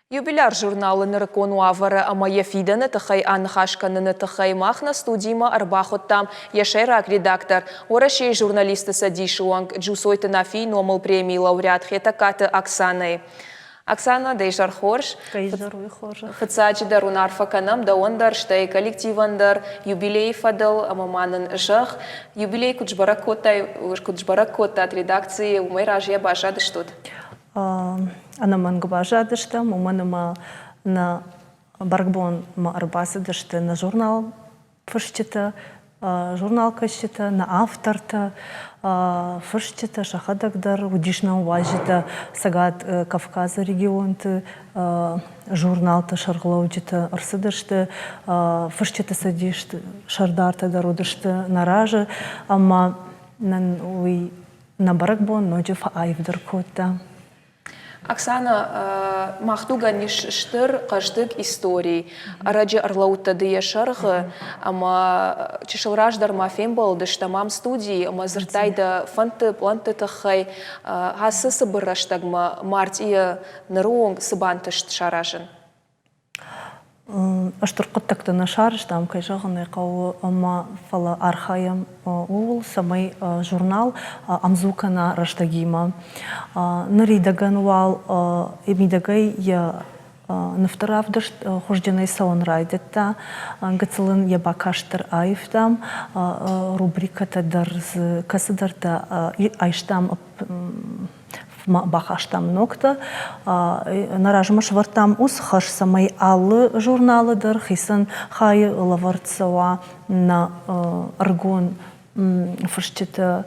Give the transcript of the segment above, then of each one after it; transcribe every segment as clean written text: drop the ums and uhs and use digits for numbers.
Юбиляр журналы нырыккон уавӕры ӕмӕ йӕ фидӕны тыххӕй аныхас кӕныны тыххӕй мах нӕ студимӕ ӕрбахуыдтам йӕ сӕйраг редактор, Уӕрӕсейы журналистты цӕдисы уӕнг Джусойты Нафийы номыл премийы лауреат Хетӕгкаты Оксанӕйы. Оксана, дӕ изӕр хорз. Изӕр уый хорз. Фыццаджыдӕр уын арфӕ кӕнӕм дӕуӕн дӕр, стӕй коллективӕн дӕр юбилейы фӕдыл ӕмӕ ма нын зӕгъ, юбилей куыд сбӕрӕг кодтай, куыд сбӕрӕг кодтат редакцийы, уымӕй разыйӕ баззадыстут? Ӕнӕмӕнг баззадыстӕм, уымӕн ӕмӕ нӕ бӕрӕгбонмӕ ӕрбацыдысты нӕ журнал фысджытӕ, журналкӕсджытӕ, нӕ автортӕ, фысджытӕ сӕхӕдӕг дӕр, уыдис нӕм уазджытӕ Цӕгат Кавказы регионты журналты сӕргълӕуджытӕ ӕрцыдысты, фысджыты цӕдисты сӕрдартӕ дӕр уыдысты нӕ разы ӕмӕ нын уый нӕ бӕрӕгбон ноджы фӕаивдӕр кодта. Оксана, мах дугӕн ис стыр, хъӕздыг истори. Ӕрӕджы ӕрлӕудтӕ ды йӕ сӕргъы, ӕмӕ чысыл раздӕр ма фембӕлдыстӕм ам студийы ӕмӕ дзырдтай дӕ фӕндты, пълӕнтты тыххӕй. Ацы цыбыр рӕстӕгмӕ мартъийӕ ныры онг цы бантыст саразын? Стыр хъуыддӕгтӕ нӕ сарӕзтам, кӕй зӕгъын ӕй хъӕуы, ӕмӕ фӕлӕ архайӕм ууыл, цӕмӕй журнал ӕмдзу кӕна рӕстӕгимӕ. Ныридӕгӕн уал мидӕгӕй йӕ нывты равдыст хуызджынӕй цӕуын райдыдта. Гыццыл ын йӕ бакаст дӕр аивтам, рубрикӕтӕ дӕр дзы кӕцыдӕртӕ айстам бахастам ногтӕ. Нӕ размӕ сӕвӕрдтам уыцы хӕс, цӕмӕй алы журналы дӕр хицӕн хайы лӕвӕрд цӕуа нӕ ӕрыгон фысджытӕ,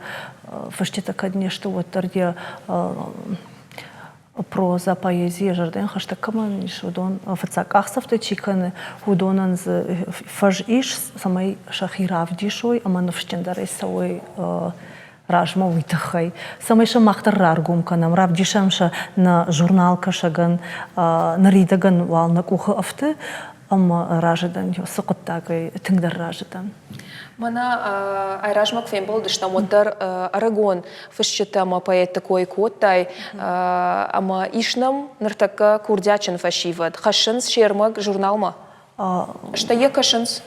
фысджытӕ кӕд не сты, уӕддӕр йӕ проза, поэзи йӕ зӕрдӕйӕн хӕстӕг кӕмӕн ис, уыдон фыццаг къахдзӕфтӕ чи кӕны, уыдонӕн дзы фӕз ис, цӕмӕй сӕхи равдисой ӕмӕ ныфсджындӕрӕй цӕуой размӕ уый тыххӕй, цӕмӕй сӕ мах дӕр раргом кӕнӕм, равдисӕм сӕ нӕ журналкӕсӕгӕн, ныридӕгӕн уал нӕ къухы ӕфты ӕмӕ разы дӕн цы хъуыддагӕй тынгдӕр разы дӕн. Мӕнӕ айразмӕ куы фембӕлдыстӕм, уӕддӕр ӕрыгон фысджытӕ ӕмӕ поэтты кой кодтай, ӕмӕ ис нӕм ныртӕккӕ курдиатджын фӕсивӕд, хӕссынц се рмӕг журналмӕ? Стӕй йӕ кӕсынц?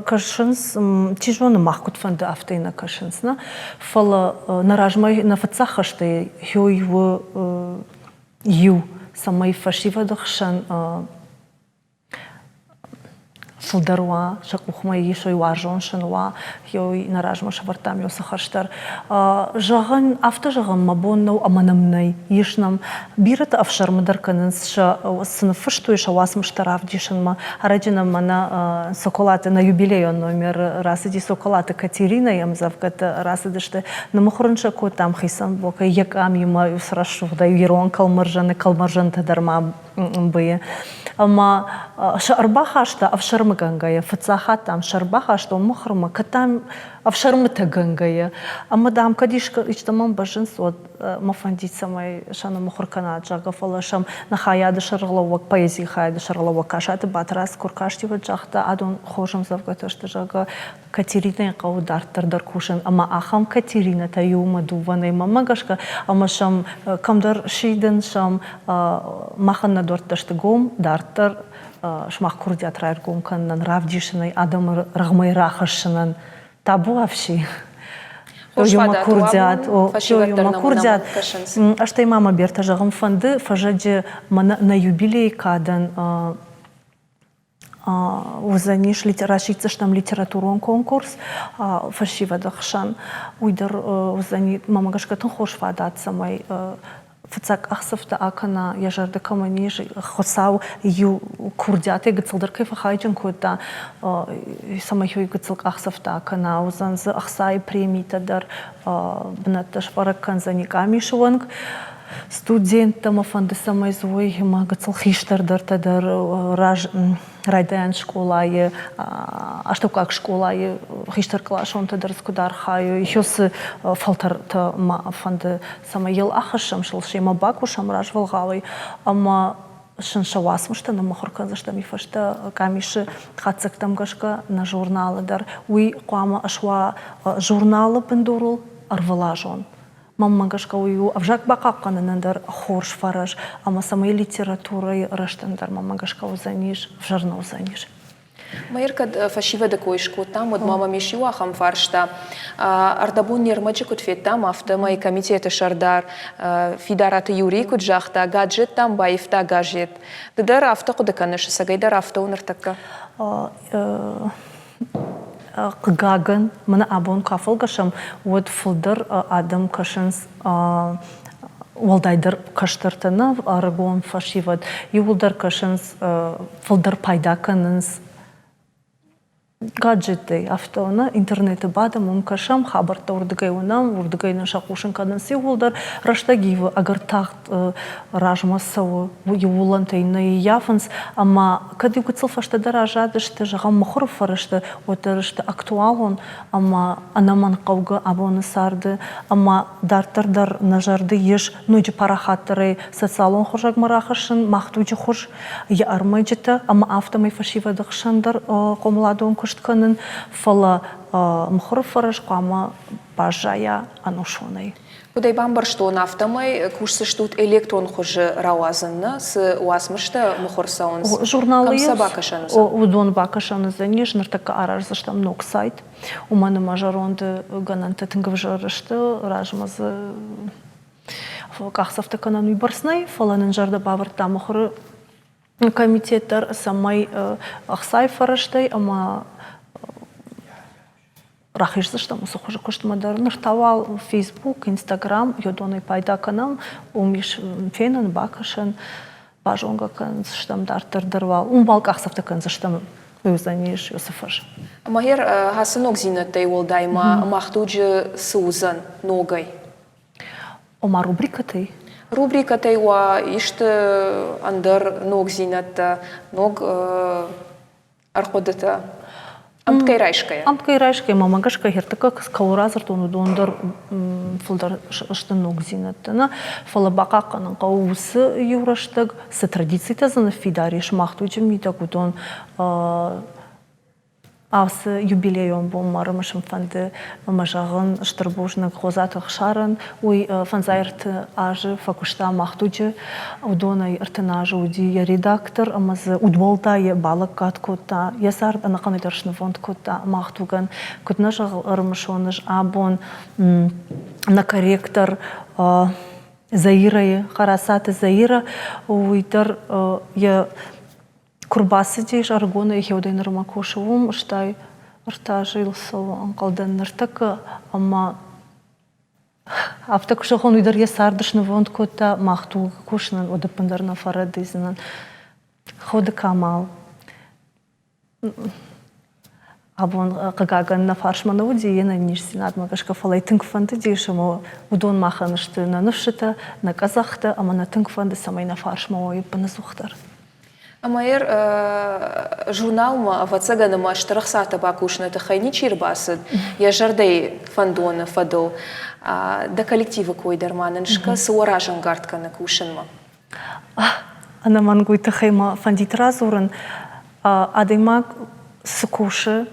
Кӕсынц, чи зоны, мах куыд фӕнды, афтӕ нӕ кӕсынц, нӕ? Фӕлӕ нӕ размӕ нӕ фыццаг хӕстӕй хёй у иу, цӕмӕй фӕсивӕды хсӕн фылдӕр уа, сӕ къухмӕ исой, уарзон сын уа, хёй нӕ размӕ сӕвӕрдтам уыцы хӕс дӕр. Зӕгъын, афтӕ зӕгъын мӕ бон нӕу ӕмӕ нӕм нӕй. Ис нӕм. Бирӕтӕ ӕфсӕрмы дӕр кӕнынц сӕ цы ныффыстой, сӕ уацмыстӕ равдисынмӕ. Ӕрӕджы нӕм мӕнӕ Соколаты нӕ юбилейон номер рацыди Соколаты Катеринӕйы ӕмдзӕвгӕтӕ рацыдысты. Нымыхуыр ын сӕ кодтам хицӕн блокӕй, йӕ къамимӕ срӕсугъдӕй ирон кӕлмӕрзӕны кӕлмӕрзӕнтӕ дӕр ма мбыйы. Ӕмӕ сӕ ӕрбахаста ӕфсӕрмыгӕнгӕйӕ, фыццаг хатт дам сӕ ӕрбахастон мыхуырмӕ, кӕд дам ӕфсӕрмытӕгӕнгӕйӕ. Ӕмӕ дам кӕд истӕмӕн бӕззынц, уӕд мӕ фӕндид, цӕмӕй сӕ ныммыхуыр кӕнат, зӕгъгӕ, фӕлӕ сӕм нӕ хайады сӕргълӕууӕг, поэзийы хайады сӕргълӕууӕг Касаты Батрадз куы ркасти, уӕд загъта, адон хорз ӕмдзӕвгӕтӕ сты, зӕгъгӕ, Катеринӕйы хъӕуы дарддӕр дӕр кусын. Ӕмӕ ахӕм Катеринӕтӕ иумӕ дыууӕнӕй мӕнмӕ гӕсгӕ, ӕмӕ сӕм кӕмдӕр сидын сӕм махӕн нӕ дуӕрттӕ сты гом, дарддӕр сымах курдиат раргом кӕнынӕн, равдисынӕй, адӕмы рӕгъмӕ рахӕссынӕн табуафси. Ёмӕ курдиат, ёмӕ курдиат. Стӕй ма мӕ бертӕ зӕгъын фӕнды, фӕзӕджы мӕнӕ нӕ юбилейы кадӕн уыдзӕнис расиддзыстӕм литературон конкурс фӕсивӕды хсӕн. Уый дӕр уыдзӕни, мӕнмӕ гӕсгӕ, тынг хорз фадат, цӕмӕй фыццаг къахдзӕфтӕ акӕна, йӕ зӕрдӕ кӕмӕн ис, Хуыцау иу курдиатӕй гыццылдӕр кӕй фӕхайджын кодта, цӕмӕй уый гыццыл къахдзӕфтӕ акӕна, уыдзӕн дзы ӕхцайы премитӕ дӕр, бынӕттӕ сбӕрӕг кӕндзӕни къамисы уӕнг. Студенттӕ мӕ фӕнды, цӕмӕй дзы уой ӕмӕ гыццыл хистӕрдӕртӕ дӕр раз райдайӕн скъолайы, астӕуккаг скъолайы хистӕркъласонтӕ дӕр куыд архайой, еще цы фӕлтӕртӕ ма фӕнды, цӕмӕй йыл ахӕссӕм, сыл семӕ бакусӕм развӕлгъауӕй ӕмӕ сын сӕ уацмыстӕ ныммыхуыр кӕндзыстӕм уый фӕстӕ къамисы хатдзӕгтӕм гӕсгӕ нӕ журналы дӕр. Уый хъуамӕ суа журналы бындурыл ӕрвылазон. Мӕнмӕ гӕсгӕ уый у ӕвзаг бахъахъхъӕнынӕн дӕр хорз фӕрӕз ӕмӕ цӕмӕй литературӕйы рӕзтӕн дӕр мӕнмӕ гӕсгӕ уыдзӕнис, ӕвзӕр нӕ уыдзӕнис. Мӕйыр кӕд фӕсивӕды кой скодтам, уӕд ма мӕм ис иу ахӕм фарста. Ӕрдӕбон не рмӕджы куыд федтам, афтӕмӕй комитеты сӕрдар Фидараты Юрий куыд загъта, гаджет, дам, баивта газет. Ды дӕр афтӕ хъуыды кӕныс, ӕцӕгӕй дӕр афтӕ у ныртӕккӕ? Хъыгагӕн, мӕнӕ абон куы афӕлгӕсӕм, уӕд фылдӕр адӕм кӕсынц уӕлдайдӕр кӕстӕртӕ нӕ, ӕрыгон фӕсивӕд, иууылдӕр кӕсынц, фылдӕр пайда кӕнынц гаджеттӕй, афтӕ нӕ, интернеты бадӕм, уым кӕсӕм, хабӕрттӕ уырдыгӕй уынӕм, уырдыгӕй нын сӕ хъусын кӕнынц иууылдӕр. Рӕстӕг ивы, ӕгӕр тагъд размӕ цӕуы, иу уылӕнтӕ иннӕ ййафынц, ӕмӕ кӕд иу гыццыл фӕстӕдӕр аззадысты, зӕгъӕм, мыхуыры фӕрӕзты, уӕддӕр сты актуалон ӕмӕ ӕнӕмӕнгхъӕугӕ абоны царды, ӕмӕ дарддӕр дӕр нӕ зӕрды ис ноджы парахатдӕрӕй социалон хуызӕгмӕ рахӕссын мах дуджы хуыз, йӕ ӕрмӕджытӕ ӕмӕ афтӕмӕй фӕсивӕды хсӕн дӕр хъомыладон куыст кӕнын, фӕлӕ мыхуыры фӕрӕз хъуамӕ баззайа ӕнусонӕй. Куыд ӕй бамбӕрстон, афтӕмӕй кусдзыстут электрон хуызы рауадзын, нӕ? Цы уацмыстӕ мыхуыр цӕуынц, Журналы кӕм сӕ бакӕсӕн уыдзӕн? Уыдон бакӕсӕн уыдзӕнис. Ныртӕккӕ араздзыстӕм ног сайт. Уымӕн ӕмӕ зӕронды гӕнӕнтӕ тынг ӕвзӕр сты, размӕ дзы къахдзӕфтӕ кӕнӕн уыйбӕрц нӕй, фӕлӕ нын зӕрдӕ бавӕрдта мыхуыры комитет дӕр, цӕмӕй ӕхцайы фӕрӕзтӕй ӕмӕ рахиздзыстӕм уыцы хуызы куыстмӕ дӕр. Ныр та уал Facebook, Instagram уыдонӕй пайда кӕнӕм, уым ис фенӕн, бакӕсӕн, базонгӕ кӕндзыстӕм дарддӕр дӕр уал. Уым уал къахдзӕфтӕ кӕндзыстӕм уыдзӕнис уыцы фӕз. Мӕгӕр ацы ногдзинӕдтӕй уӕлдай ма мах дуджы цы уыдзӕн ногӕй? Ома рубрикӕтӕй? Рубрикӕтӕй уа исты ӕндӕр ногдзинӕдтӕ, ног ӕрхъуыдытӕ ӕмткӕй райсгӕйӕ? Ӕмткӕй райсгӕйӕ, мӕмӕ гӕсгӕ, ӕртыккаг кӕуыл радзырдтон, уыдон дӕр фылдӕр сты ногдзинӕдтӕ. Нӕ, фӕлӕ бахъахъхъӕнын хъӕуы уыцы иу рӕстӕг, цы традицитӕ дзы ныффидар ис мах дуджы мидӕг, уыдон Ацы юбилейон бон ма ӕрымысын фӕнды ӕмӕ зӕгъын стыр бузныг Хозаты Ӕхсарӕн. Уый фӕндзай ӕртӕ азы фӕкуыста мах дуджы. Уыдонӕй 30 азы уыди йӕ редактор ӕмӕ дзы удуӕлдайӕ балӕггад кодта. Йӕ цард ӕнӕхъӕнӕй дӕр снывонд кодта мах дугӕн. Куыд нӕ зӕгъ ӕрымысон ӕз абон нӕ корректор Заирӕйы, Хъарасаты Заирӕ, уый дӕр йӕ Куы рбацыдис ӕрыгонӕй хиудӕй нырмӕ кусы уым, стӕй ӕртӕ азы йыл цӕуы, ӕнхъӕлдӕн, ныртӕккӕ ӕмӕ афтӕ куы зӕгъон, уый дӕр йӕ цард снывонд кодта мах туг кусынӕн, уӕд ӕппындӕр нӕ фӕрӕдидзынӕн. Ходы Камал. Абон, хъыгагӕн, нӕ фарсмӕ нӕ уыди йе нӕниздзинадмӕ гӕсгӕ, фӕлӕ йӕ тынг фӕндыдис ӕмӕ уыдон махӕн сты нӕ ныфсытӕ, нӕ къӕдзӕхтӕ ӕмӕ нӕ тынг фӕнды, цӕмӕй нӕ фарсмӕ уой ӕппынӕдзухдӕр. Ӕмӕ журналмӕ, ӕвӕццӕгӕн, ӕмӕ стыр ӕхцатӕ бакусыны тыххӕй ничи ӕрбацыд йӕ зӕрдӕйы фӕндоны фӕдыл. Дӕ коллективы кой дӕр ма нын скӕ, цы уӕ разӕнгард кӕны кусынмӕ? Ӕнӕмӕнг уый тыххӕй мӕ фӕндид радзурын. Адӕймаг цы кусы,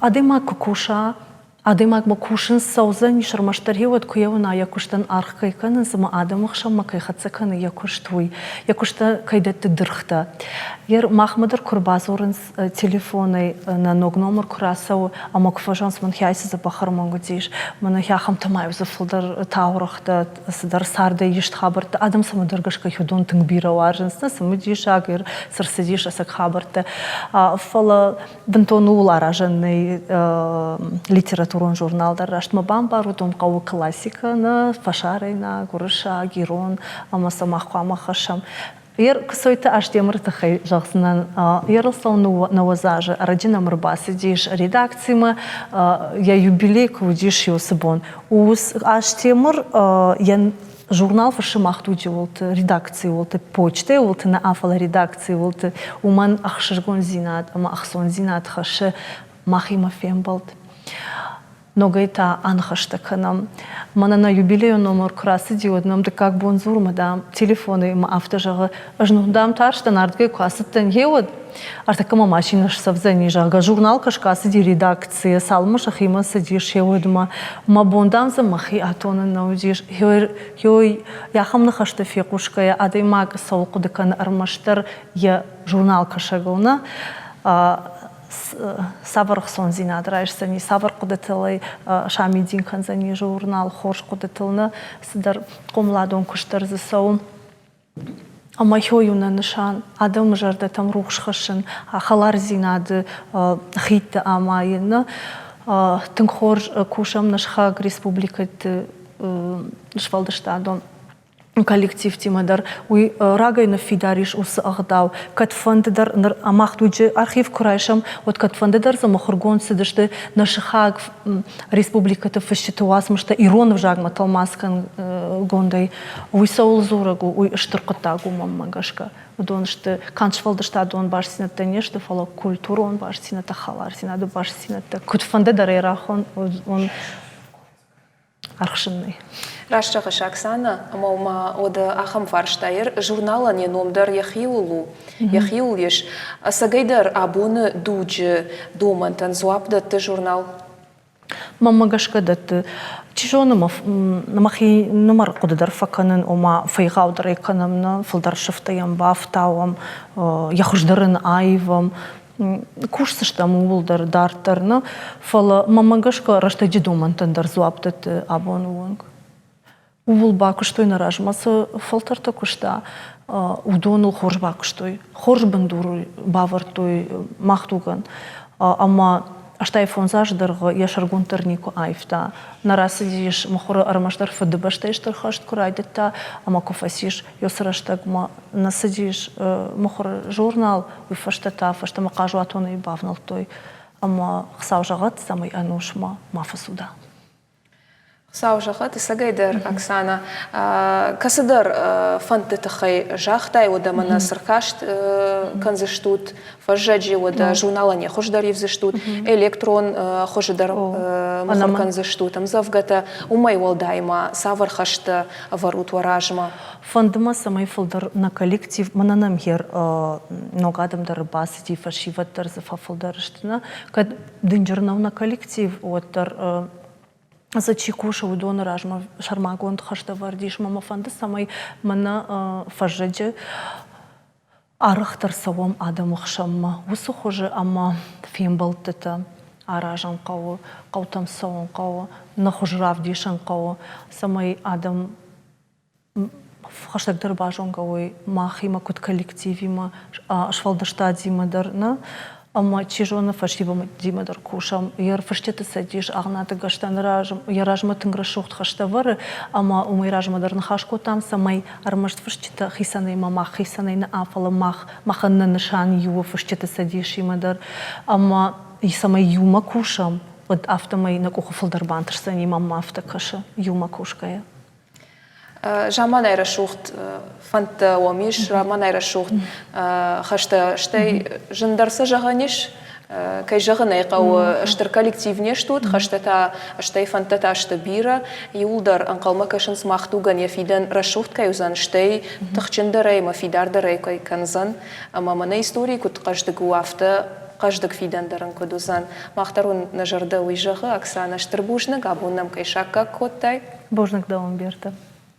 адӕймаг куы куса, адӕймагмӕ кусын цӕудзӕнис ӕрмӕстдӕр гъеуӕд куы йӕ уына, йӕ куыстӕн аргъ кӕй кӕнынц ӕмӕ адӕмы хсӕнмӕ кӕй хӕццӕ кӕны йӕ куыст, уый. Йӕ куыстӕн кӕй дӕтты дыргътӕ. Махмӕ дӕр куы ӕрбадзурынц телефонӕй нӕ ног номыр куы рацӕуы ӕмӕ куы фӕзӕгъынц, мӕн хиай цы дзӕбӕх ӕрмӕг уыдис, мӕнӕ ахӕмтӕ ма дзы фылдӕр таурӕгътӕ, цыдӕр цардӕй ист хабӕрттӕ, адӕм цӕмӕдӕр гӕсгӕ уыдон тынг бирӕ уарзынц, нӕ цымыдисаг, цы рцыдис ӕцӕг хабӕрттӕ. Фӕлӕ бынтон ууыл аразӕн нӕй литературон журнал дӕр рӕстмӕ бамбар, уыдон хъӕуы классикӕ, нӕ фӕсарӕйнаг, уырыссаг, ирон ӕмӕ сӕ мах хъуамӕ хӕссӕм. Куысойты Астемыры тыххӕй зӕгъдзынӕн. Ерыстау 90 азы ӕрӕджы нӕм ӕрбацыдис редакцимӕ, йӕ юбилей куы уыдис уыцы бон. Астемыр йӕ журнал фыссы мах дуджы уылты, редакцийы уылты, почтӕйы уылты нӕ, фӕлӕ редакцийы уылты. Уымӕн ӕхсызгондзинад ӕмӕ ӕхцондзинад хӕссы махимӕ фембӕлд. Ногӕй та аныхӕстӕ кӕнӕм. Мӕнӕ нӕ юбилейон номыр куы рацыди, уӕд нӕм дыккаг бон дзуры мӕ, дам, телефонӕй ӕмӕ афтӕ зӕгъы, ӕз ну, дам, тарстӕн, ардыгӕй куы ацыдтӕн, гъеуӕд ӕртӕккӕ мӕ машинӕ сцӕвдзӕни, зӕгъгӕ, журнал кӕсгӕ ацыди редакцийӕ, цалынмӕ сӕхимӕ цыдис, гъеуӕдмӕ. Мӕ бон, дам, дзы мӕхи атонын нӕ уыдис. Гъей, ахӕм ныхӕстӕ фехъусгӕйӕ адӕймаг цӕуыл хъуыды кӕны ӕрмӕстдӕр йӕ журналкӕсӕгыл нӕ, цавӕр ӕхцондзинад райсдзӕни, цавӕр хъуыдытыл ӕй самидин кӕндзӕни журнал, хорз хъуыдытыл нӕ, цыдӕр хъомыладон куыст дӕр дзы цӕуы. Ӕмӕ хёй у нӕ нысан адӕмы зӕрдӕтӕм рухс хӕссын, хӕлардзинады хидты амайын. Нӕ тынг хорз кусӕм нӕ сыхаг республикӕты сфӕлдыстадон коллективтимӕ дӕр уый рагӕй ныффидар ис уыцы ӕгъдау. Кӕдфӕнды дӕр ныр мах дуджы архив куы райсӕм, уӕд кӕдфӕнды дӕр дзы мыхуыргонд цыдысты нӕ сыхаг республикӕты фысджыты уацмыстӕ ирон ӕвзагмӕ тӕлмацгондӕй. Уый цӕуыл дзурӕг у, уый стыр хъуыддаг у мӕнмӕ гӕсгӕ. Уыдон сты канд сфӕлдыстадон бастдзинӕдтӕ не сты, фӕлӕ культурон бастдзинӕдтӕ, хӕлардзинады бастдзинӕдтӕ. Куыдфӕнды дӕр ӕй рахон, ӕхсыннӕй. Раст зӕгъыс, Оксана, ӕмӕ ма уӕдӕ ахӕм фарста ир журналӕн йӕ ном дӕр йӕхиуыл у, йӕхиуыл ис. Ӕцӕгӕйдӕр абоны дуджы домӕнтӕн дзуапп дӕтты журнал? Мӕнмӕ гӕсгӕ дӕтты. Чи зоны, мӕхи нымӕр хъуыды дӕр фӕкӕнын, ома фӕйгъаудӕр ӕй кӕнӕм, нӕ фылдӕр сыфтӕ йӕм бафтауӕм, йӕ хуыздӕр ын аивӕм. Кусдзыстӕм ууыл дӕр дарддӕр нӕ, фӕлӕ мӕнмӕ гӕсгӕ рӕстӕджы домӕнтӕн дӕр дзуапп дӕтты абоны онг. Ууыл бакуыстой нӕ размӕ цы фӕлтӕртӕ куыста, уыдоныл хорз бакуыстой, хорз бындур бавӕрдтой мах дугӕн. Ӕмӕ 85 азы дӕргъы йӕ сӕргонд дӕр никуы аивта. Нӕ рацыдис мыхуыры ӕрмӕстдӕр Фыдыбӕстӕйы Стыр хӕст куы райдыдта ӕмӕ куы фӕцис, уыцы рӕстӕгмӕ нӕ цыдис мыхуыры журнал, уый фӕстӕ та фӕстӕмӕ хъазуатонӕй бавнӕлдтой ӕмӕ Хуыцау зӕгъӕд, цӕмӕй ӕнусмӕ ма фӕцуда. Хуыцау зӕгъӕд, ӕцӕгӕйдӕр, Оксана, кӕцыдӕр фӕндты тыххӕй загътай, уӕдӕ мӕнӕ цы ркаст кӕндзыстут фӕззӕджы, уӕдӕ журналӕн йӕ хуыз дӕр ивдзыстут, электрон хуызы дӕр мыхуыр кӕндзыстут ӕмдзӕвгӕтӕ. Уымӕй уӕлдай ма цавӕр хӕстӕ ӕвӕрут уӕ размӕ? Фӕнды мӕ, цӕмӕй фылдӕр нӕ коллектив, мӕнӕ нӕм гъер ног адӕм дӕр бацыди, фӕсивӕд дӕр дзы фӕфылдӕр сты, нӕ? Кӕд дынджыр нӕу нӕ коллектив, уӕддӕр дзы чи кусы, уыдоны размӕ сӕрмагонд хӕстӕ ӕвӕрд ис. Мӕ мӕ фӕнды, цӕмӕй мӕнӕ фӕззӕджы арӕхдӕр цӕуӕм адӕмы хсӕнмӕ уыцы хуызы ӕмӕ фембӕлдтытӕ аразын хъӕуы, хъӕутӕм цӕуын хъӕуы, нӕ хуыз равдисын хъӕуы, цӕмӕй адӕм хӕстӕгдӕр базонгӕ уой махимӕ, куыд коллективимӕ, сфӕлдыстадимӕ дӕр, нӕ? Ӕмӕ чи зоны, фӕсивӕдимӕ дӕр кусӕм. Йӕ фысджыты цӕдис Агънаты Гӕстӕны раз йӕ размӕ тынг рӕсугъд хӕстӕ ӕвӕры, ӕмӕ уымӕй размӕ дӕр ныхас кодтам, цӕмӕй ӕрмӕст фысджытӕ хицӕнӕй ӕмӕ мах хицӕнӕй нӕ, фӕлӕ мах махӕн нӕ нысан иу у фысджыты цӕдисимӕ дӕр. Ӕмӕ цӕмӕй иумӕ кусӕм, уӕд афтӕмӕй нӕ къухы фылдӕр бантысдзӕни, мӕнмӕ афтӕ кӕсы, иумӕ кусгӕйӕ. Заманай рӕсугъд фӕндтӕ уӕм ис, заманай рӕсугъд хӕстӕ, стӕй зындӕр цы зӕгъӕн ис, кӕй зӕгъын ӕй хъӕуы, стыр коллектив не стут, хӕстӕ та, стӕй фӕндтӕ та сты бирӕ, иууылдӕр ӕнхъӕлмӕ кӕсынц мах дугӕн йӕ фидӕн рӕсугъд кӕй уыдзӕн, стӕй тыхджындӕрӕй ӕмӕ фидардӕрӕй кӕй кӕндзӕн, ӕмӕ мӕнӕ истори куыд хъӕздыг у, афтӕ хъӕздыг фидӕн дӕр ын куыд уыдзӕн. Мах дӕр уын нӕ зӕрдӕ уый зӕгъы, Оксанӕ, стыр бузныг, абон нӕм кӕй саккаг кодтай. Бузныг дӕуӕн, Берта.